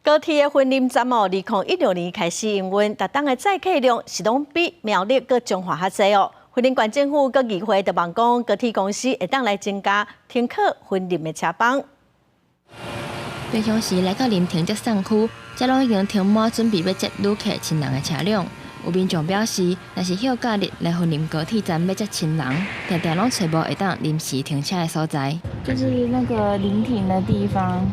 高鐵的雲林站哦，2016年開始營運，逐冬的載客量是攏比苗栗閣彰化較濟哦。雲林縣政府佮議會就望講，高鐵公司會當來增加停靠雲林的車班。平常時來到林亭接送區，遮攏已經停滿準備欲接旅客親人的車輛。有民眾表示，若是歇假日來雲林高鐵站欲接親人，定定攏揣無會當臨時停車的所在。就是那個臨停的地方。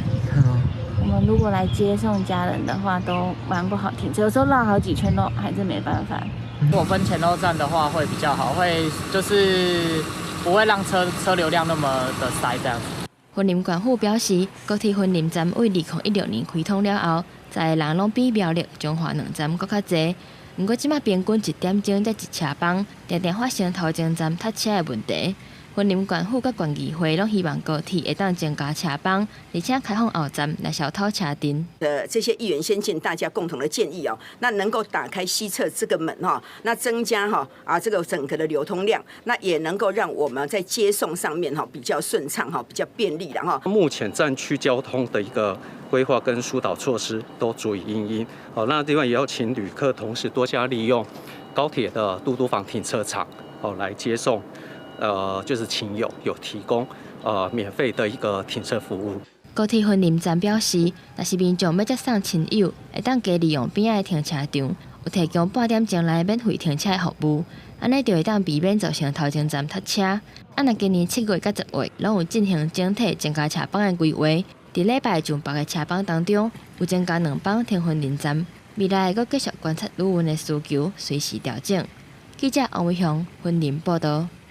我們如果來接送家人的話，都蠻不好停車，有時候繞好幾圈都還是沒辦法。如果分前後站的話，會比較好，會就是不會讓車流量那麼的塞這樣子。雲林縣府表示，高鐵雲林站為2016年開通了後，載的人攏比苗栗、彰化兩站閣較濟。毋過這馬平均一點鐘才一車班，定定發生頭前站塞車的問題。雲林縣府佮縣議會攏希望高鐵會當增加車班，而且開放後站來消除車陣。這些議員先進大家共同的建議哦，那能夠打開西側這個門哈，那增加哈啊這個整個的流通量，那也能夠讓我們在接送上面哈比較順暢哈，比較便利了哈。目前站區交通的一個規劃跟疏導措施都足以因應。好，那另外也要請旅客同時多加利用高鐵的嘟嘟房停車場哦來接送。就是親友有提供免費的一個停車服務。高鐵雲林站表示，若是民眾欲接送親友，會當加利用邊仔的停車場，有提供半點鐘內免費停車的服務，按呢就會當避免造成頭前站塞車。啊，若今年7月佮10月攏有進行整體增加車班的規劃，佇禮拜上北的車班當中，有增加兩班停雲林站，未來閣繼續觀察旅運的需求，隨時調整。記者王偉雄雲林報道。